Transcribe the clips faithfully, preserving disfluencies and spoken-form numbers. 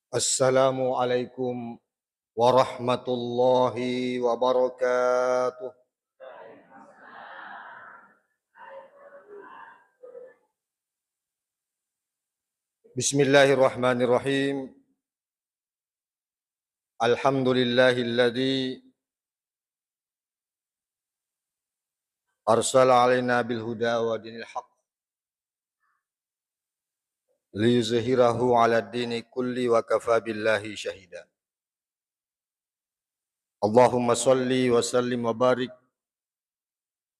Assalamualaikum warahmatullahi wabarakatuh. Bismillahirrahmanirrahim. Alhamdulillahilladzi arsala alaina bil huda wa dinil haq liyuzhirahu ala dini kulli wa kafa billahi syahida. Allahumma salli wa sallim wa barik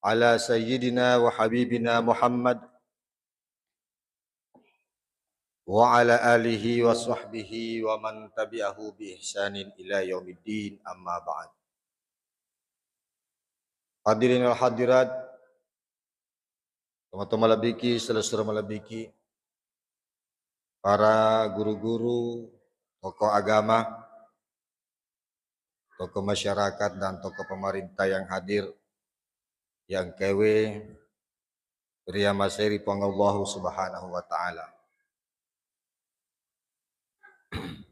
ala sayyidina wa habibina Muhammad wa ala alihi wa sahbihi wa man tabi'ahu bi ihsanin ila yaumiddin, amma ba'd. Hadirin wal hadirat, tomatoa malebbiki, selessureng malebbiki, para guru-guru, tokoh agama, tokoh masyarakat, dan tokoh pemerintah yang hadir, yang kewe riamaseri Puang Allahu Subhanahu wa Ta'ala.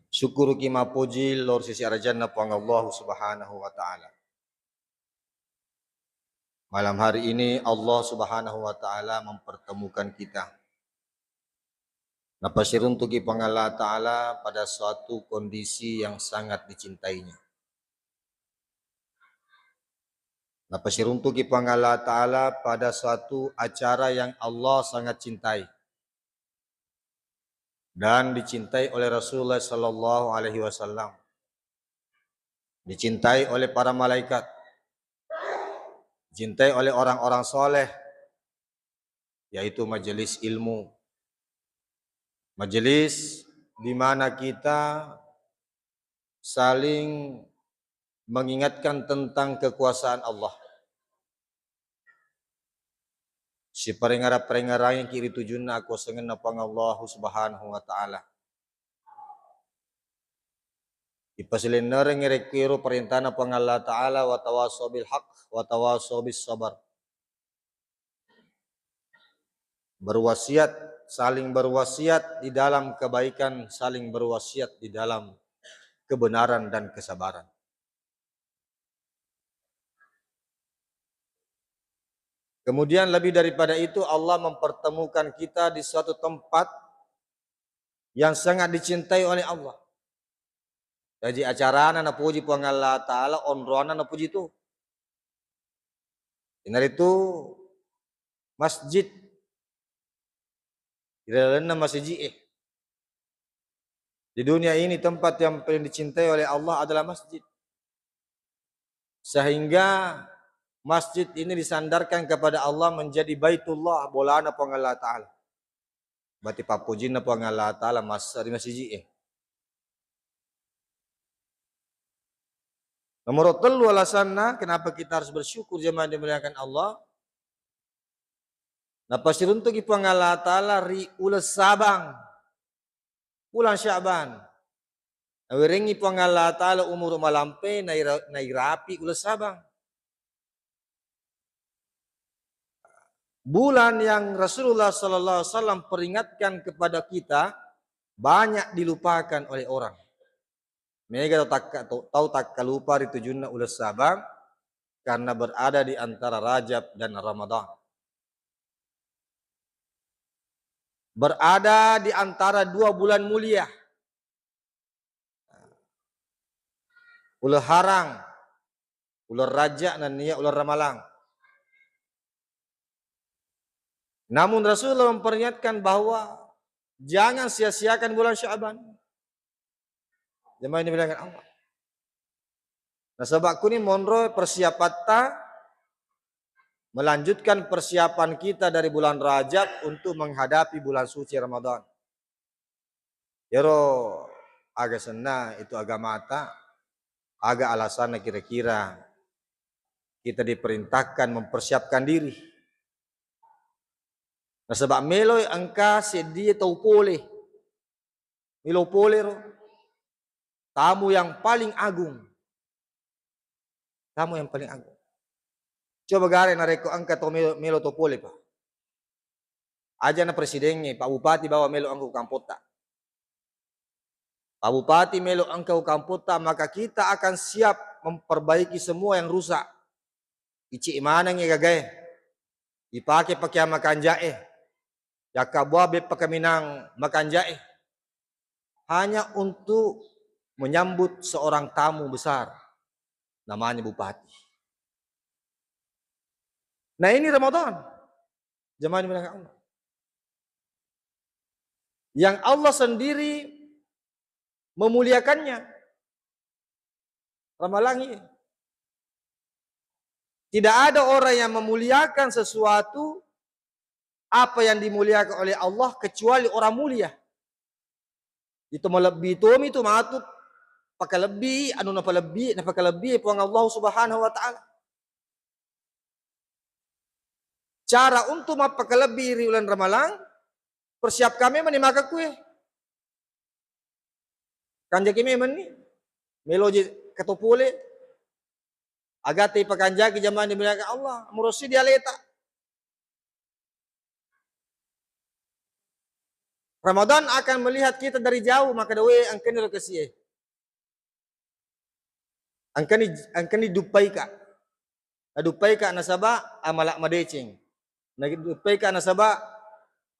Syukuruki mappoji lao ri sisi arajanna Puang Allahu Subhanahu wa Ta'ala. Malam hari ini Allah Subhanahu wa Ta'ala mempertemukan kita. Napasiruntuki Puang Allah Ta'ala pada suatu kondisi yang sangat dicintainya. Napasiruntuki Puang Allah Ta'ala pada suatu acara yang Allah sangat cintai dan dicintai oleh Rasulullah sallallahu alaihi wasallam, dicintai oleh para malaikat, dicintai oleh orang-orang soleh, yaitu majelis ilmu. Majelis di mana kita saling mengingatkan tentang kekuasaan Allah. Siparengara-rengarangiki ri tujunna akuasangenna Puang Allahu Subhanahu wa Ta'ala. Ipasilennerengngi rekko ero parentana Puang Allah Ta'ala, wa tawasau bil haq, wa tawasau bis sabar. Berwasiat, saling berwasiat di dalam kebaikan, saling berwasiat di dalam kebenaran dan kesabaran. Kemudian lebih daripada itu, Allah mempertemukan kita di suatu tempat yang sangat dicintai oleh Allah. Jaji acarana napoji Puang Allah Ta'ala, onroanna napoji tu. Iyanaritu masjid. Ri lalenna masiji'e. Di dunia ini tempat yang paling dicintai oleh Allah adalah masjid. Sehingga masjid ini disandarkan kepada Allah menjadi Baitullah, bolana Puang Allah Ta'ala. Berarti pappojinna Puang Allah Ta'ala massa ri masiji'e. Nomor tellu alasanna kenapa kita harus bersyukur, jemaah yang dimuliakan Allah. Napasiruntuki Puang Allah Ta'ala ri uleng Sabang, bulan Sya'ban. Nawerengngi Puang Allah Ta'ala umuru malampe naira-, nairapi uleng Sabang. Bulan yang Rasulullah sallallahu alaihi wasallam peringatkan kepada kita banyak dilupakan oleh orang. Mega tau takka-, tau, tau takkalupa ri tujunna uleng Sabang karena berada di antara Rajab dan Ramadan. Berada di antara dua bulan mulia. Uleng Harang, uleng Raja, nennia uleng Ramalang. Namun Rasulullah memperingatkan bahwa jangan sia-siakan bulan Sya'ban. Jemaah yang dimuliakan Allah. Nasaba kuni monro persiapatta, melanjutkan persiapan kita dari bulan Rajab untuk menghadapi bulan suci Ramadan. Iyaro aga senna itu agamata, aga alasanna kira-kira kita diperintahkan mempersiapkan diri. Nasaba meloi engka seddie tau pole. Melo pole ro. Tamu yang paling agung. Tamu yang paling agung. Coba gare narekko engka to melo, melo to pole, Pak. Aja na presidengnge, Pak Bupati bawa melo engka kampotta. Pak Bupati melo engka ku kampotta, maka kita akan siap memperbaiki semua yang rusak. Icik maneng gagae, ipake pakeang makanja'e, yakka buah beppa kaminang makanja'e, hanya untuk menyambut seorang tamu besar, namanya bupati. Nah, ini Ramadan, jamaah dimuliakan Allah, yang Allah sendiri memuliakannya. Ramalang ini. Tidak ada orang yang memuliakan sesuatu, apa yang dimuliakan oleh Allah, kecuali orang mulia. Itu malebbi tomi tu matu pakalebbi, anu napalebbi, napakalebbi Puang Allah Subhanahu wa Ta'ala. Cara untuk mappakalebbi ri uleng Ramalang, persiapkan memang ni maka kue. Kanjaki memang ni, melo je kato pole. Agate pakanjaki, jamaah dimuliakan Allah, murosi di aleta. Ramadan akan melihat kita dari jauh, maka dawe angkani lokasi e. Angkani, angkani duppaika. Naduppaika nasaba amala madeceng. Naduppaika nasaba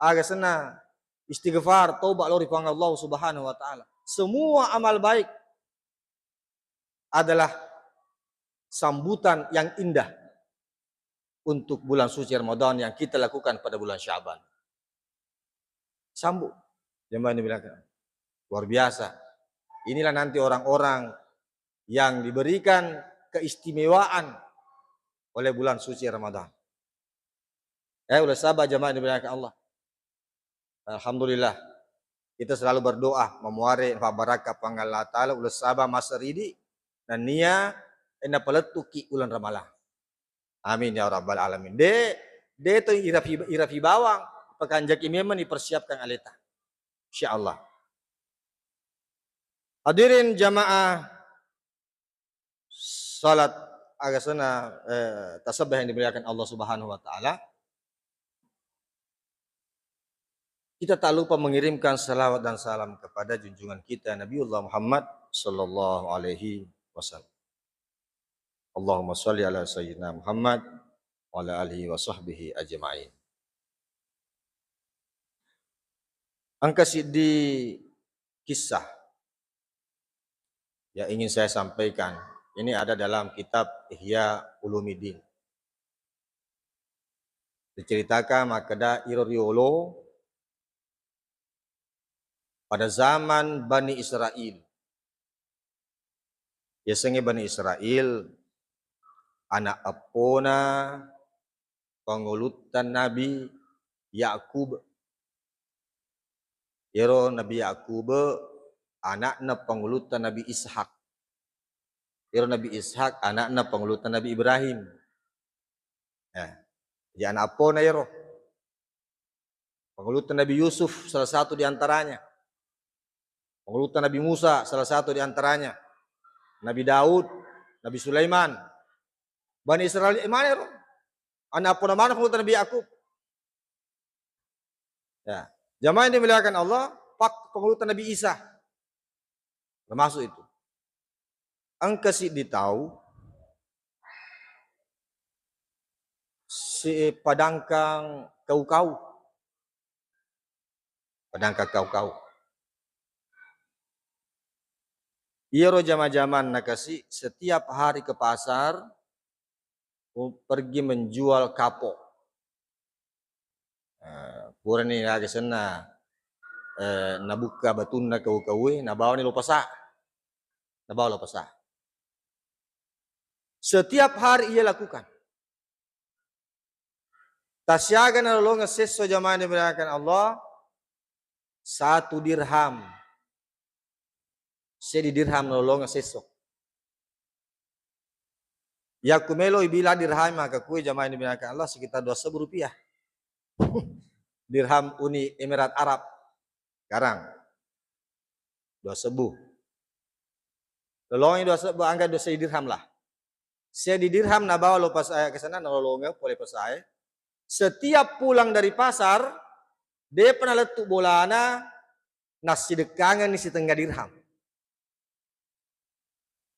aga senna istighfar, toba lao ri Puang Allah Subhanahu wa Ta'ala. Semua amal baik adalah sambutan yang indah untuk bulan suci Ramadan yang kita lakukan pada bulan Syaban. Sambut. Jemaah yang dimuliakan. Luar biasa. Inilah nanti orang-orang yang diberikan keistimewaan oleh bulan suci Ramadan. Eh, uleng saba, jemaah yang dimuliakan Allah. Alhamdulillah. Kita selalu berdoa, mamuare, mafabarakka Puang Allah Ta'ala, uleng saba masa ridi, nennia, eh, napalettuki uleng Ramalang. Amin ya rabbal alamin. De, de to irafi, irafi bawang, pakanjaki memang dipersiapkan aleta. Insya Allah. Hadirin jamaah salat agasena, eh, tasabeh yang dimuliakan Allah Subhanahu wa Ta'ala. Kita tak lupa mengirimkan salawat dan salam kepada junjungan kita Nabiullah Muhammad sallallahu alaihi wasallam. Allahumma shalli ala sayyidina Muhammad wa ala alihi wa sahbihi ajma'in. Engka siddi kisah yang ingin saya sampaikan. Ini ada dalam kitab Ihya Ulumuddin. Diceritakan makkeda iro riolo pada zaman Bani Israel. Yasengnge Bani Israel, anak eppona pangulutta Nabi Yakub. Iyaro Nabi Yakub anakna pangulutta Nabi Ishak. Iyaro Nabi Ishak anakna pangulutta Nabi Ibrahim. Eh, jadi anak eppona iyaro. Pangulutta Nabi Yusuf salah satu di antaranya. Pangulutta Nabi Musa salah satu di antaranya. Nabi Daud, Nabi Sulaiman. Bani Israel maneng ro. Anak eppona maneng pangulutta Nabi Yakub. Ya. Jamaah yang dimuliakan Allah, pak pangulutta Nabi Isa. Termasuk itu. Engka siddi tau si padangkang kau-kau. Padangkang kau-kau. Iyaro jama-jamanna kasi setiap hari ke pasar, u-, pergi menjual kapok. Eh, purani aga senna, eh, nabukka batunna kau-kaue, nabawani lo pasa. Nabawa lo pasa. Setiap hari ia lakukan. Tasiaga nalolongeng sesso, jamaah yang dimuliakan Allah, satu dirham. Seddi dirham nalolongeng sesso. Yakku melo ibilang dirham maka kui, jamaah yang dimuliakan Allah, sekitar dua sebbu rupiah. Dirham Uni Emirat Arab. Sekarang dua sebbu. Lolongi dua sebbu, anggap dua seddi dirham lah. Seddi dirham nabawa lo pas-, eh, ke sana, nalolongeng pole pasae. Setiap pulang dari pasar, depa nalettu bolana, nassidekkangenni sitengnga dirham.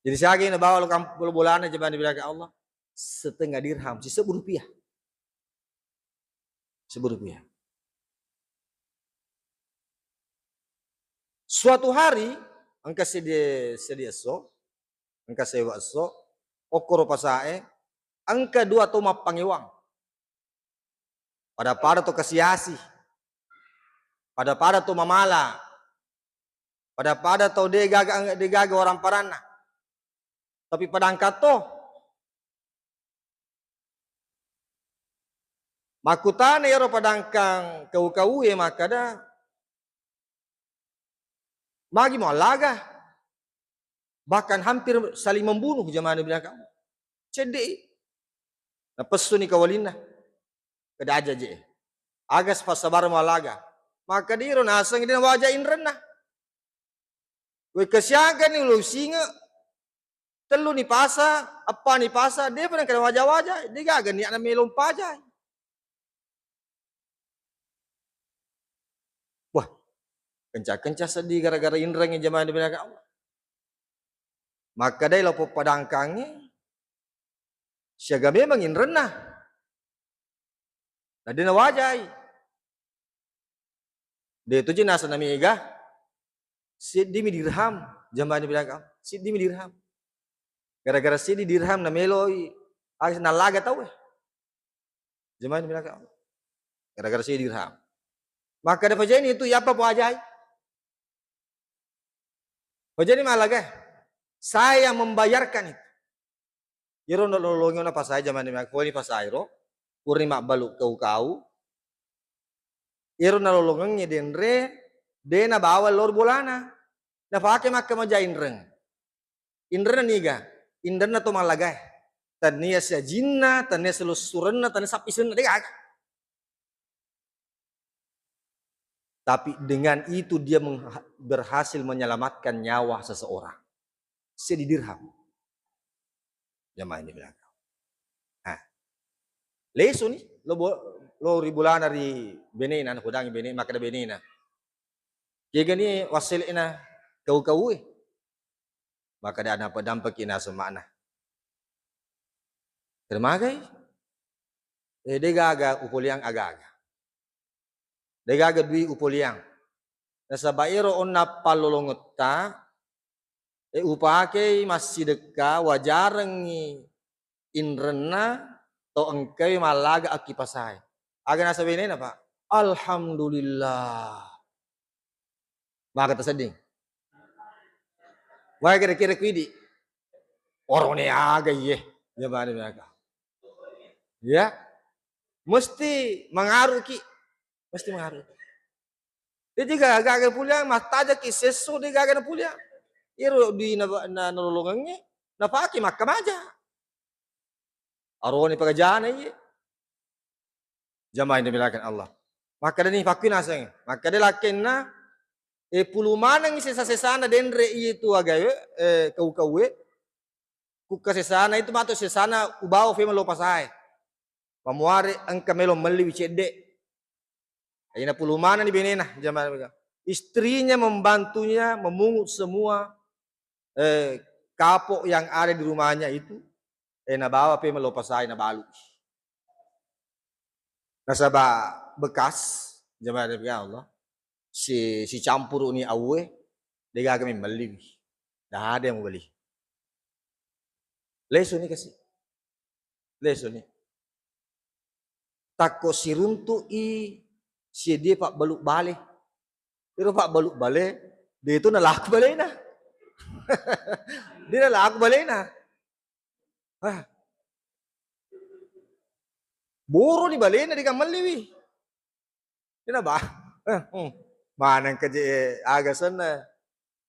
Jadi siaga nabawa lo kamp-, lo bolana, jamaah dimuliakan Allah, setengah dirham, sisebbu rupiah. Sisebbu rupiah. Suatu hari, engka seddi, seddi esso, engka sewa esso, okkoro pasae, engka dua tau mappangewang. Pada-pada to kasiasi, pada-pada to mamala, pada-pada to degaga, degaga waramparanna. Tapi padangkang to. Makkutana iyaro padangkang kau-kaue makkada, "Magi muallaga?" Bahkan hampir saling membunuh, jamaah dimuliakan. Cedde'i. Napessuni kawalinna. Kada aja je. Aga passabareng muallaga. Makkada iro naseng de nawaja inrenna. Wekka siagani lo usinge, tellu ni pasa, eppa ni pasa, depa nengka waja-waja, degaga niatna melo mpajai. Wah, kencang-kencang seddi gara-gara inrengnge, jamaah dimuliakan Allah. Makkadai lo poppadangkangnge, siaga memang inrenna. Na de nawajai. De to je naseng na mega. Seddimi dirham, jamaah dimuliakan. Seddimi dirham. Gara-gara seddi dirham na meloi, harus nallaga tau e. Jamaah dimuliakan. Gara-gara seddi dirham. Makkada pajaini itu, iyapa poajai? Pajaini mallaga e. Saya yang membayarkan itu. Iyaro nalolongengngi na pasai, jamaah dimuliakan, ko ni pasai ro, purani mabbalu kau-kau, iyaro nalolongengngi denre, de nabawa lao ri bolana. Nafake makkamaja inreng. Inrenna niga? Inrenna to mallagae. Tania siajinna, tania silessurenna, tania sappisenna, degaga. Tapi dengan itu dia mengha-, berhasil menyelamatkan nyawa seseorang. Seddi dirham. Jamaah ini bilang. Nah, lesu ni, lo bo-, lo ri bolana ri benena, napodangi bene, makkada benena, "Kegani wassele'na kau-kau e?" Makkada, "Napadampeki naseng ma'na." "Termagai?" "Eh, degaga upoleang aga-aga. Degaga dui upoleang. Nasaba ero onna pallolongetta, eh, upakei massidekka, wajarengngi inrenna to engkai mallaga akkipasae." Aga naseng benena, Pak? "Alhamdulillah." Maka tasedding. Wae kira-kira kuidi. Orone aga iye. Iya bani maka. Ya. Mesti mangaruki. Mesti mangaruki. Dia juga gaga puliang, mattajaki sesso dia gaga na puliang. Iro di na, na, nalolongengnge, napake makkamaja. Aroni pagajana iye. Jamaah yang dimuliakan Allah. Makkadani pakkui naseng. Makkada lakkenna, eh, pulu maneng sesa-sesana denre iye tu agawe, eh, kau-kaue. Kukka sesana itu matu sesana ubawa fema lo pasae. Pamuare engka melo melliwi cedde. Aina pulu maneng ni benena, jamaah. Istrinya membantunya memungut semua, eh, kapok yang ada di rumahnya itu, eh, nabawa pe melo pasai nabalu. Nasaba bekas, jamaah, ya Allah, si, si campuru ni awe, degaga memmelliwi. Dah ada yang mau beli. Lesu ni kasi. Lesu ni. Takko siruntu'i seddi pabbalu bale. Iro pabbalu bale, de tu nalaku balena. De nalaku balena. Ah. Boro ni balena de kammelliwi. Dena ba. Eh, hmm. Maneng keje aga senna.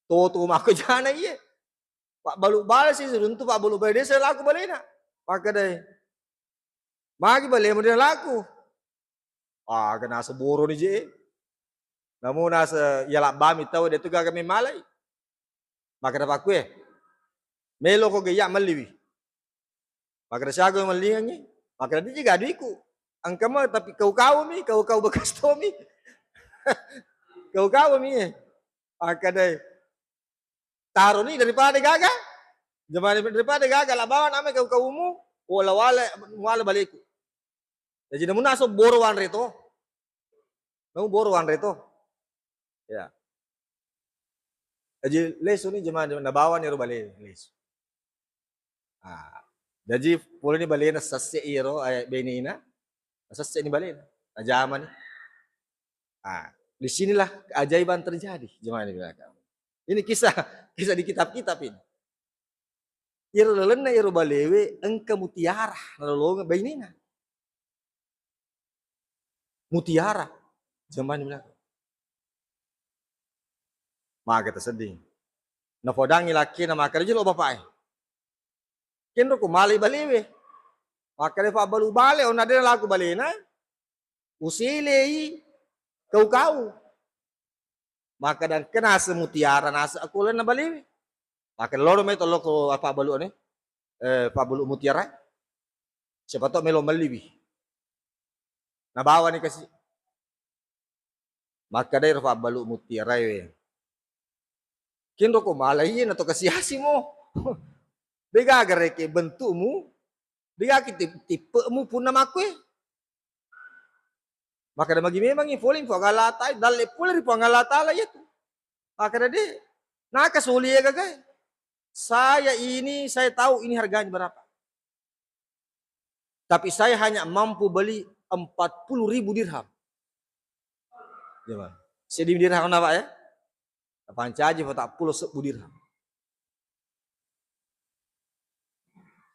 Toto makko jana iye. Pabbalu bale si siruntu pabbalu bale de selaku balena. Makkedai. Magi balemu de laku? Aga naseng boro ni je. Namu naseng iya labbami tau de tu gaga memmalai. Makkeda pakkue, "Melo ko geyya melliwi." Makkeda siaga mellingengngi? Makkeda, "Di jiga duiku. Engka mo tapi kau-kau mi, kau-kau bekas tomi." Kau-kau mi. Makkeda, "Taroni daripada gaga." Jamaah, daripada gaga la bawa name kau-kaumu, wala-wala, wala baleku. Jaji namu naso boro wanre to. Namu boro wanre to. Ya. Jaji lesu ni jamaah, nabawa ni ro bale lesu. Ah, jaji pole ni balena sesse iro, eh, benina, sesse ni balena. Najama ni. Ah, di sinilah keajaiban terjadi, jamaah di belakang. Ini kisah, kisah di kitab-kitab ini. Iro lalenna iro balewe engka mutiara nalolongeng bainena. Mutiara, jamaah ni bilang. Maka tasedding. Napodangi lakkena, maka jelo bapak e. Kenro ko malai balewe. Maka de fabbalu bale, onna de laku balena. Usilei kau-kau. Maka dangke naseng mutiara, naseng aku lalenna balewe. Maka loro mai tollo ko apa balu ane, eh, fabbalu mutiara. Siapa tahu melo melliwi. Nabawa ni kasi. Maka dai ro fabbalu mutiara we. Kenro ko malai na to kasi-asi mo. Degaga reke bentukmu, degaki tip-, tippemu punna makue. Makkeda magi memangngi pole Puang Allah Ta'ala, dalle pole ri Puang Allah Ta'ala iyatu. Makkeda de, naka soli ya gaga. Saya ini, saya tahu ini harganya berapa. Tapi saya hanya mampu beli empat puluh ribu dirham. Ya, Bang. Seddi dirham na, Pak, ya? Pancaji patappulo sebbu dirham.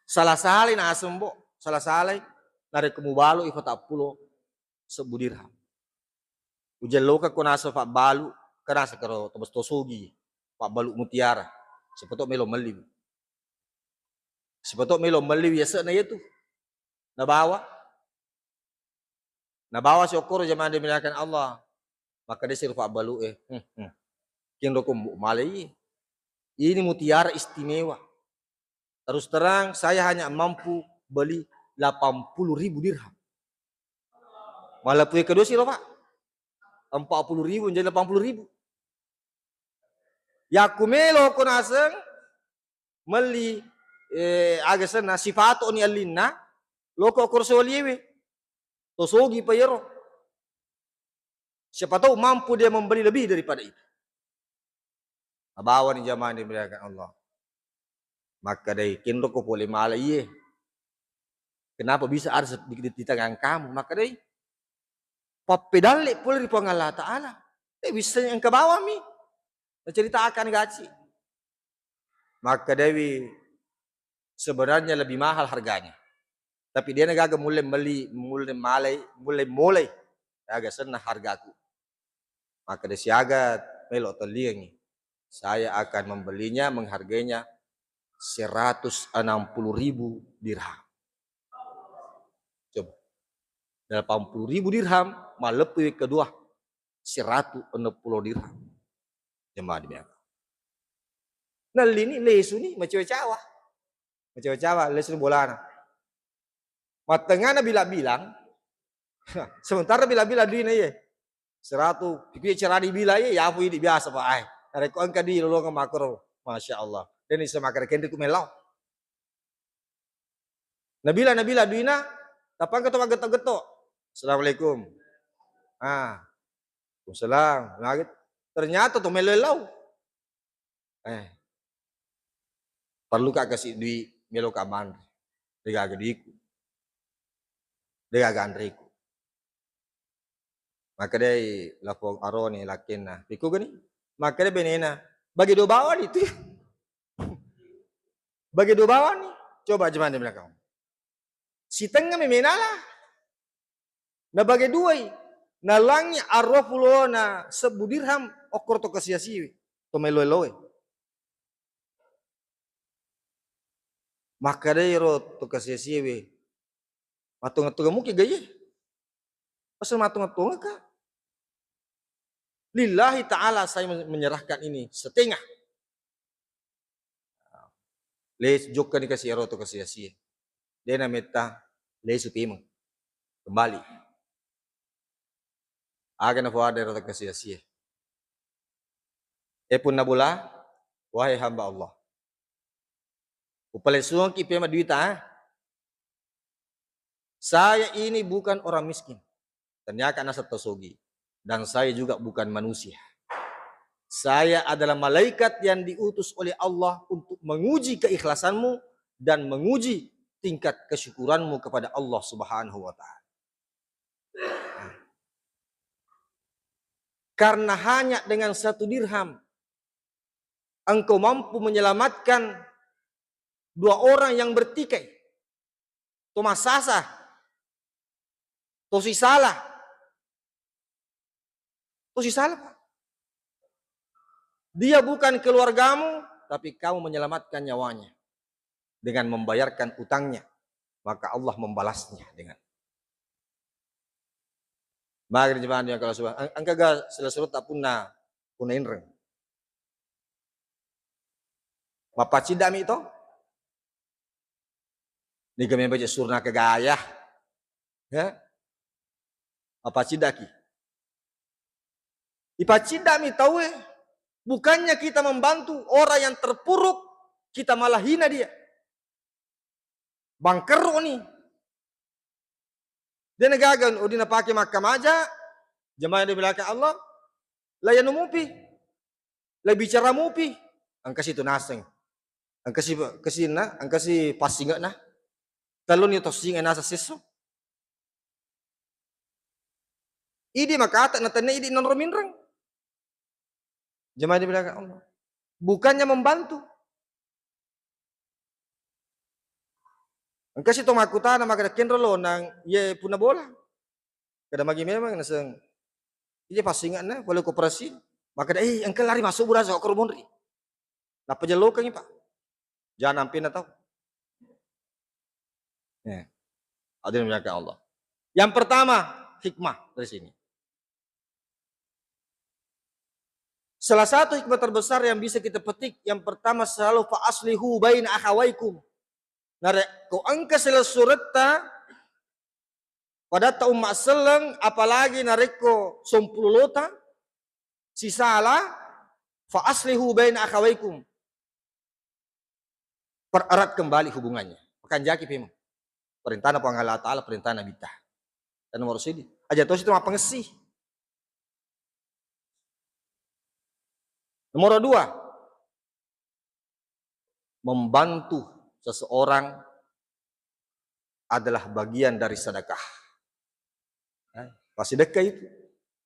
Sala-salai naseng, Bo, sala-salai narekko mubalu i patappulo sebbu dirham. Ujellokakko naseng fabbalu, ke naseng kero to, to sugi, fabbalu mutiara. Siapa to melo melli. Siapa to melo melli biasana iyatu. Nabawa. Nabawa si okkoro jamaah dimuliakan Allah. Makkeda si rupa balu e. Hmm, hmm. Kenro ko mbo malai. Ini mutiara istimewa. Terus terang, saya hanya mampu beli delapan puluh ribu dirham. Maleppu kedua si ro, Pak. Empat puluh ribu jadi delapan puluh ribu. Yakku melo ko naseng melli, eh, aga senna sifato ni ellinna, loko okkoro soliewe. To sogi pa iyaro. Siapa tahu mampu dia membeli lebih daripada itu. Abawani jamaah dimuliakan Allah. Makkedai, kenro ko pole mala iye. Kenapa bisa ada di, di, di tangan kamu? Makkedai, pappedalle pole ri Puang Allah Ta'ala. Eh, bisa engka bawami. Naceritakan gaci. Makkedai, sebenarnya lebih mahal harganya. Tapi dia gaga mulle meli, mulle malai, mulle molai. Gaga senna hargaku. Makkeda siaga melo telliangi. Saya akan membelinya, menghargainya seratus enam puluh ribu dirham. Coba. Delapan puluh ribu dirham, maleppu kedua seratus enam puluh dirham. Jemaah demikian. Nellini, lesuni, macawa-cawa. Macawa-cawa, lesuni bolana. Mattengngana bilang-bilang, sementara bilang-bilang duina iye. Seratu, ikuye cara dibilang iye, yapu idi biasa, Pak. Ai, narekko engka di lolongeng makkoro, Masya Allah. Dan isa makkeda kenriku mellau. Nabila, nabila duina, tappa engka to maggetto-getto. Assalamualaikum. Ah. Waalaikumsalam. Nah, gitu. Ternyata to melo lau. Eh. Perlu ka kasi dui melo ka manre. Degaga duiku. Degaga anreku. Makkedai lapong aroni lakkenna, "Pekkugani?" Makkeda benena, "Bagi dua bawani tu." "Bagi dua bawani." Coba jemande belakang. Sitengnga memenala. Nabage duai. Nalangi arua pulona sebbu dirham okkoro to kasiasiwe. To melo-eloe. Makkedai ro to kasiasiwe, "Mattonga-tonga muki gaiye? Masa mattonga-tongaka?" "Lillahi ta'ala saya menyerahkan ini setengah." Les jokkani kasi ero to kasiasie. Dena metta lesu pemeng. Kembali. Aga na fawada ero to kasiasie. E punna bola, wahai hamba Allah. Upalessuangki pema duita, eh? Saya ini bukan orang miskin. Taniaka naseng tau sogi. Dan saya juga bukan manusia. Saya adalah malaikat yang diutus oleh Allah untuk menguji keikhlasanmu dan menguji tingkat kesyukuranmu kepada Allah Subhanahu wa Ta'ala. Karena hanya dengan satu dirham engkau mampu menyelamatkan dua orang yang bertikai, to massasa, to sisala, to sisala, Pak. Dia bukan keluargamu, tapi kamu menyelamatkan nyawanya dengan membayarkan utangnya, maka Allah membalasnya dengan. Maka jemaah yang kalau sudah, engka ga selessuretta punna, punna inreng. Mappaciddami to? Niga memang baca surna kegaya. Ya? Apa cidaki? Ipaciddami tauwe. Bukannya kita membantu orang yang terpuruk, kita malah hina dia. Bangkerro ni. Dena gaga, oh, dina pake makkamaja, jamaah yang dimuliakan Allah, layanu mupi, la bicara mupi, engka situ naseng. Engka si, engka si na, engka si passinge'na. Telluni to singe naseng sesso. Idi makata na tenne idi nonro minreng. Jemaah dimuliakan Allah. Bukannya membantu. Engka si to makkutana, makkeda, "Kenro lo nang ye punna bola?" Kada magi memang naseng. Iya passinge'na, pole koperasi. Makkeda, "Eh, engka lari masuk bola, so, koro monri." Nappa jellokengi, Pak. Jangan ampina tau. Ya. Hadirin dimuliakan Allah. Yang pertama, hikmah dari sini. Salah satu hikmah terbesar yang bisa kita petik, yang pertama selalu fa aslihu baina akhawaikum. Narekko engka selessuretta padatta umma selleng, apalagi narekko sompulolota sisala, fa aslihu baina akhawaikum. Pererat kembali hubungannya. Makanjaki pemeng. Perintahna Puang Allah Ta'ala, perintah Nabitta. Dan nomor sidi. Aja tosi tu mappangessi. Nomor dua, membantu seseorang adalah bagian dari sedekah. Eh, passidekka itu.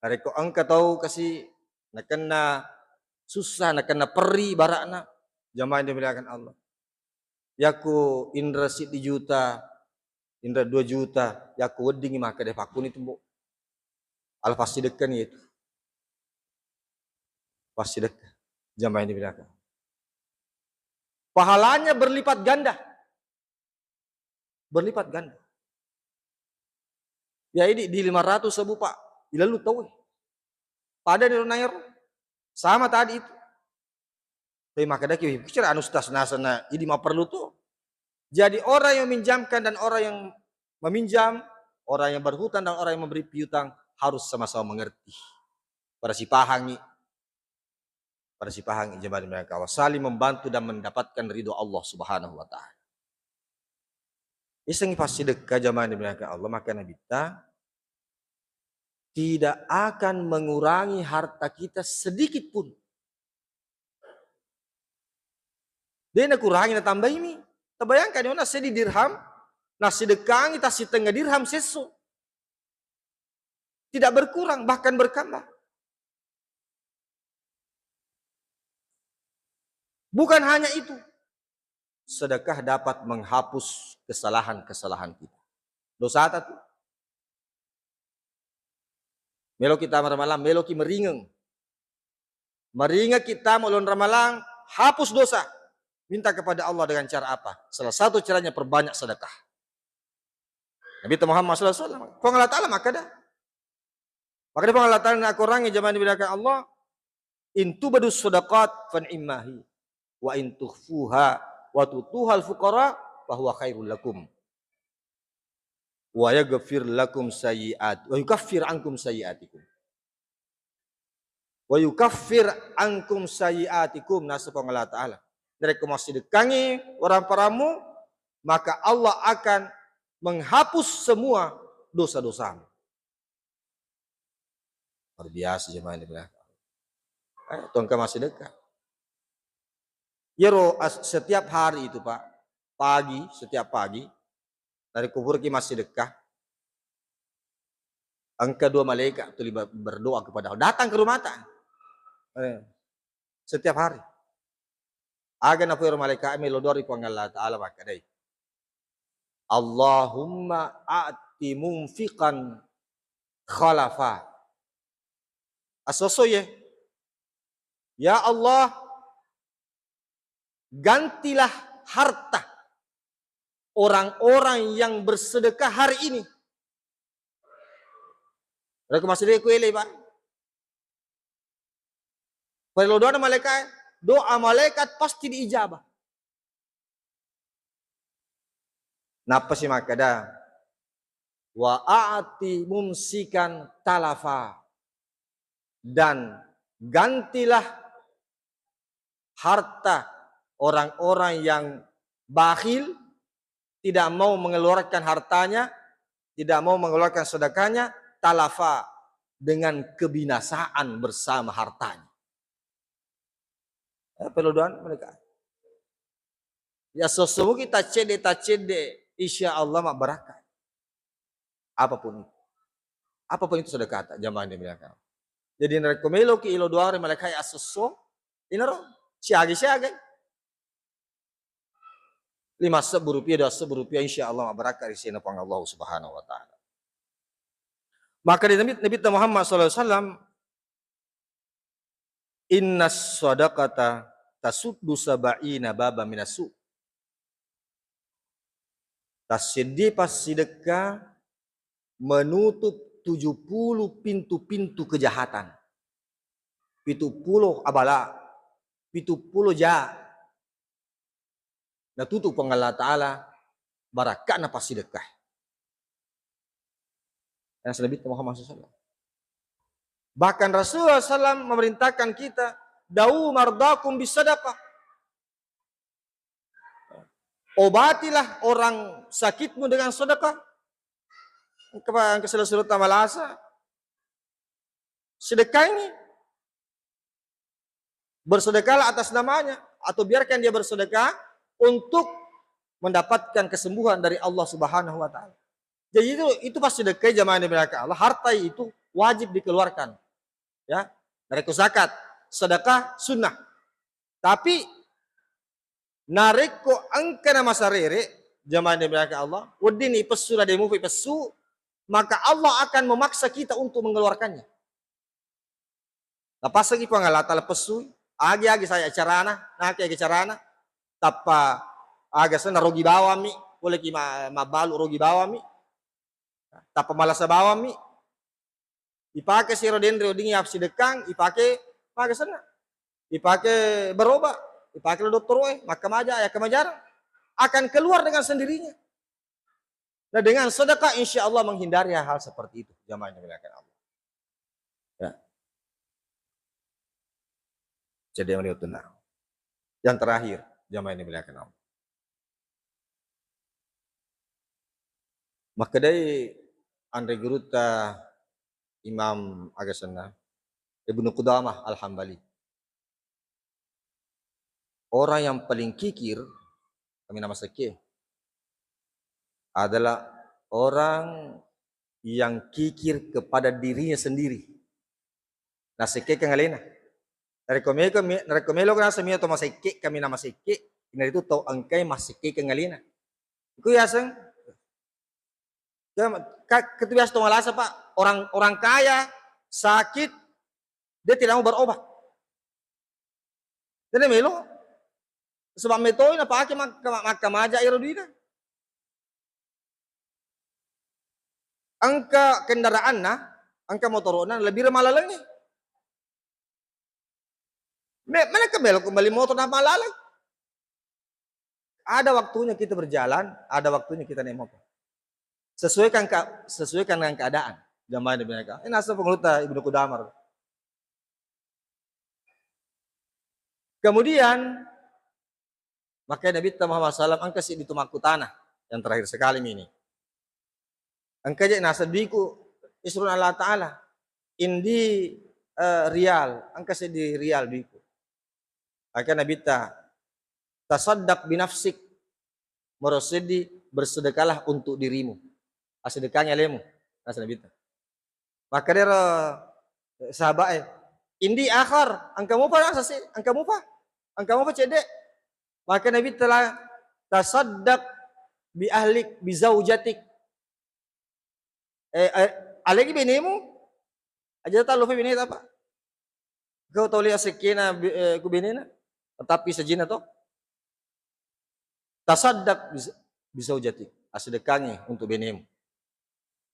Narekko engka tau kasi nakenna susah, nakenna perri bara'na, jamaah yang dimuliakan Allah. Yakku inra siddi juta, inra dua juta, yakku weddingi makkeda pakkuni tu, Mbok. Ala passidekkani itu. Passidekka. Jamaah yang dimuliakan. Pahalanya berlipat ganda. Berlipat ganda. Ya, ini di lima ratus ribu, Pak. Ilalu tau. Pada di naero. Sama tadi itu. Tapi makkedaki, "Wih, bicara anu stas nasana, ini mah perlu tuh." Jadi orang yang meminjamkan dan orang yang meminjam, orang yang berhutang dan orang yang memberi piutang harus sama-sama mengerti. Pada sipahangi, pada sipahangi jamaah dimuliakan Allah, saling membantu dan mendapatkan ridho Allah Subhanahu wa Ta'ala. Isengi passidekka jamaah dimuliakan Allah, maka Nabitta tidak akan mengurangi harta kita sedikit pun. De nakurangi, natambaimi. Tabayangkan, na seddi dirham, nasidekkangi tassitengnga dirham sesso. Tidak berkurang, bahkan bertambah. Bukan hanya itu, sedekah dapat menghapus kesalahan-kesalahan kita. Dosata tu. Melo kita ramalang, meloki meringeng. Meringeng kita mau uleng ramalang, hapus dosa. Minta kepada Allah dengan cara apa? Salah satu caranya perbanyak sedekah. Nabi Muhammad sallallahu alaihi wasallam, Puang Allah Ta'ala makkeda. Makkeda Puang Allah Ta'ala na Korangnge, jamaah dimuliakan Allah, "In tubdus sadaqat fa ni'mahi, wa in tukhfuha wa tu'tuhal fuqara fa huwa khairul lakum. Wa yaghfir lakum sayyi'at, wa yukaffir ankum sayyi'atikum." Wa yukaffir ankum sayyi'atikum, naseng Puang Allah Ta'ala. Narekko massidekkangngi waramparammu, maka Allah akan menghapus semua dosa-dosamu. Luar biasa jemaah yang dimuliakan. Eh, tongka massidekka. Iyaro as-, setiap hari itu, Pak, pagi, setiap pagi, narekko puraki massidekka, engka dua malaikat tuli ber-, berdoa kepada, datang ke rumahta. Eh, setiap hari. Aga napuero malaika melo doa ri Puang Allah Ta'ala makkedai, "Allahumma a'ti munfiqan khalafa." Asoso ye. Ya Allah, gantilah harta orang-orang yang bersedekah hari ini. Rekko massedekah ku ele, Pak. Parellau doana malaikat, doa malaikat pasti diijabah. Nappa si makkeda, "Wa a'ti mumsikan talafa," dan gantilah harta orang-orang yang bakhil, tidak mau mengeluarkan hartanya, tidak mau mengeluarkan sedekahnya, talafa, dengan kebinasaan bersama hartanya. Eh, perlu doa mereka. Ya, sesuatu kita cede, tak cede, insya Allah mak berkah. Apapun itu. Apapun itu sedekah, tak jamaah yang dimuliakan. Jadi, narekko meloki ilo doa ri malaikat asosso, inaro, siaga-siaga. Lima sebbu rupiah, dua sebbu rupiah, insya Allah mak berkah ri sini Puang Allah Subhanahu wa Ta'ala. Maka di Nabi, Nabi Muhammad sallallahu alaihi wasallam, "Inna sadaqata tasuddu sab'ina baba minasu." Tasseddi passidekka menutup tujuh puluh pintu-pintu kejahatan. Pitu puluh abala, pitu puluh ja. Natutup Puang Allah Ta'ala barakka'na passidekka. Yang Nabi Muhammad sallallahu alaihi wasallam. Bahkan Rasulullah sallallahu alaihi wasallam memerintahkan kita, "Dau mardakum bisadaqah." Obatilah orang sakitmu dengan sedekah. Engka pa-, engka sela-, surutta malasa. Sedekah ini. Bersedekahlah atas namanya, atau biarkan dia bersedekah untuk mendapatkan kesembuhan dari Allah Subhanahu wa Ta'ala. Jadi itu, itu pasti sedekah jamaah yang dimuliakan Allah, harta itu wajib dikeluarkan. Ya, narekko zakat, sedekah sunnah. Tapi narekko engka na masarere, jamaah yang dimuliakan Allah, wedding ipessu na de mupa ipessu, maka Allah akan memaksa kita untuk mengeluarkannya. Napassengi Puang Allah Ta'ala pessui, agi-agi saya carana, nake agi carana, tappa aga senna rogi bawammi, poleki ma-, mabbalu rogi bawammi, tappa malasa bawammi, ipake siro denre weddingngi apsidekkang, ipake maga senna, ipake berobat, ipake lo dottoroe, makkamaja, ya kamajarang, akan keluar dengan sendirinya. Nah, dengan sedekah, insya Allah menghindari hal-hal seperti itu, jamaah yang dimuliakan Allah. Ya. Jadi, yang ini tenang. Yang terakhir, jamaah yang dimuliakan Allah. Makkedai anre gurutta Imam aga senna, Ibnu Qudamah Al-Hambali. Orang yang paling kikir, kaminang massekke, adalah orang yang kikir kepada dirinya sendiri. Nasekkekeng alena. Narekko meko mi-, narekko melo naseng mio to masekke, kaminang massekke, inaritu tau engkai massekkekeng alena. Iku yaseng, ka-, ka-, ketu biasa to malasa, Pak. Orang, orang kaya sakit, dia tidak mau berobat. Jadi melo, sebab metoi napake mak-, makkamaja ero duina. Engka kendaraanna, engka motoro'na, lebih malalengngi. Me-, mana ke melo kembali motor na malaleng? Ada waktunya kita berjalan, ada waktunya kita naik motor. Sesuaikan ka-, sesuaikan dengan keadaan. Jamaah yang dimuliakan. Ini asal pengurutta Ibnu Qudamah. Kemudian, Maka Nabitta Muhammad sallam engka seddi tu makkutana yang terakhir sekali ini. Engka je naseng duiku, isrun Allah Ta'ala. Indi, eh, rial, engka seddi rial duiku. Maka Nabitta, "Tasaddaq binafsik." Moro seddi, bersedekahlah untuk dirimu. Asedekahnya alemu, naseng Nabitta. Makkedaro, eh, sahabat e, "Indi akhar, engka mupa naseng si, engka mupa? Engka mupa cedde?" Maka Nabitta, "Tasaddaq bi ahlik, bi zaujatik." Eh, eh, alengi benemu? Aja tallupai beneta, Pak. Kau tau lihat sekena be-, eh, ku benena? Tapi sejina to. "Tasaddaq bi, bi zaujatik." Asedekahnya untuk benemu.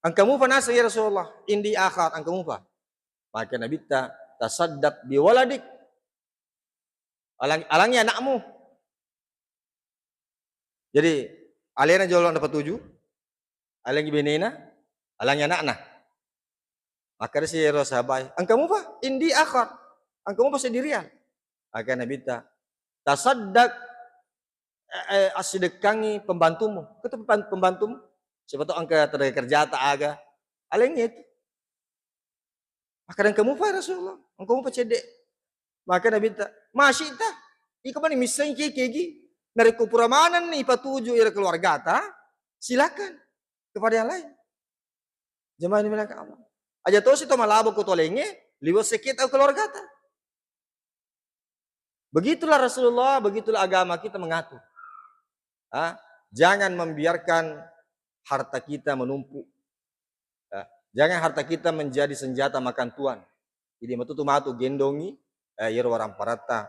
"Engka mupa naseng ya Rasulullah?" "Indi akhar, engka mupa." Maka Nabitta, "Tasaddaq bi waladik." Alang-, alangi anakmu. Jadi, alena jolo napatuju, alangi benena, alangi anakna. Makkedasi ero sahabat e, "Engka mupa?" "Indi akhar." "Engka mupa seddi rial?" Maka Nabitta, "Tasaddaq, eh, eh, assidekangi pembantumu." Kata pemban-, pembantumu? Siapa tahu engka tenaga kerja ta aga. Alengi itu. Makkeda, "Engka mupa ya Rasulullah? Engka mupa cedde?" Maka Nabitta, "Ma syi'ta." Iko mani missengi kegi. Narekko pura manenni ipatuju ira keluargata, silakan kepada yang lain. Jamaah ini Allah. Aja tosi to malabo ko tolengnge, liwat sekki tau keluargata. Begitulah Rasulullah, begitulah agama kita mengatur. Ah, jangan membiarkan harta kita menumpuk. Ah, jangan harta kita menjadi senjata makan tuan. Jadi matutu matu gendongi, eh, iyaro waramparatta,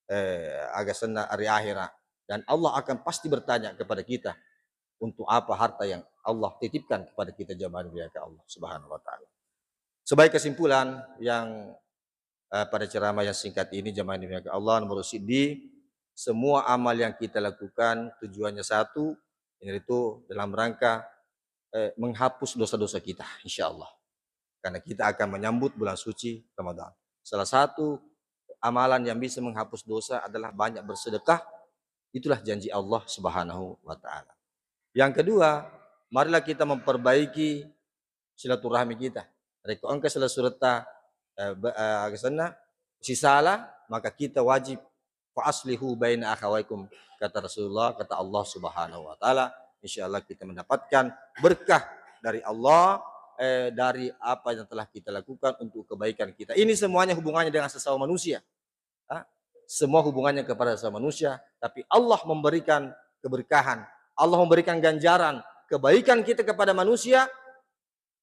eh, aga senna ri akhirat. Dan Allah akan pasti bertanya kepada kita, untuk apa harta yang Allah titipkan kepada kita, jamaah dimuliakan Allah Subhanahu wa Ta'ala. Sebagai kesimpulan yang, eh, pada ceramah yang singkat ini, jamaah dimuliakan Allah, nomor siddi, semua amal yang kita lakukan tujuannya satu, yaitu dalam rangka, eh, menghapus dosa-dosa kita, insya Allah. Karena kita akan menyambut bulan suci Ramadan. Salah satu amalan yang bisa menghapus dosa adalah banyak bersedekah. Itulah janji Allah Subhanahu wa Ta'ala. Yang kedua, marilah kita memperbaiki silaturahmi kita. Rekko engka sala suretta, eh, be-, eh, aga senna, sisala, maka kita wajib, "Fa aslihu baina akhawaikum," kata Rasulullah, kata Allah Subhanahu wa Ta'ala. Insya Allah kita mendapatkan berkah dari Allah, eh, dari apa yang telah kita lakukan untuk kebaikan kita. Ini semuanya hubungannya dengan sesama manusia. Ah, semua hubungannya kepada sesama manusia, tapi Allah memberikan keberkahan, Allah memberikan ganjaran kebaikan kita kepada manusia,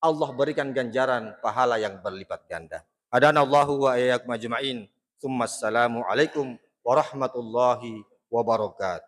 Allah berikan ganjaran pahala yang berlipat ganda. Hadanallahu wa iyyakum ajma'in. Tsumma assalamu alaikum warahmatullahi wabarakatuh.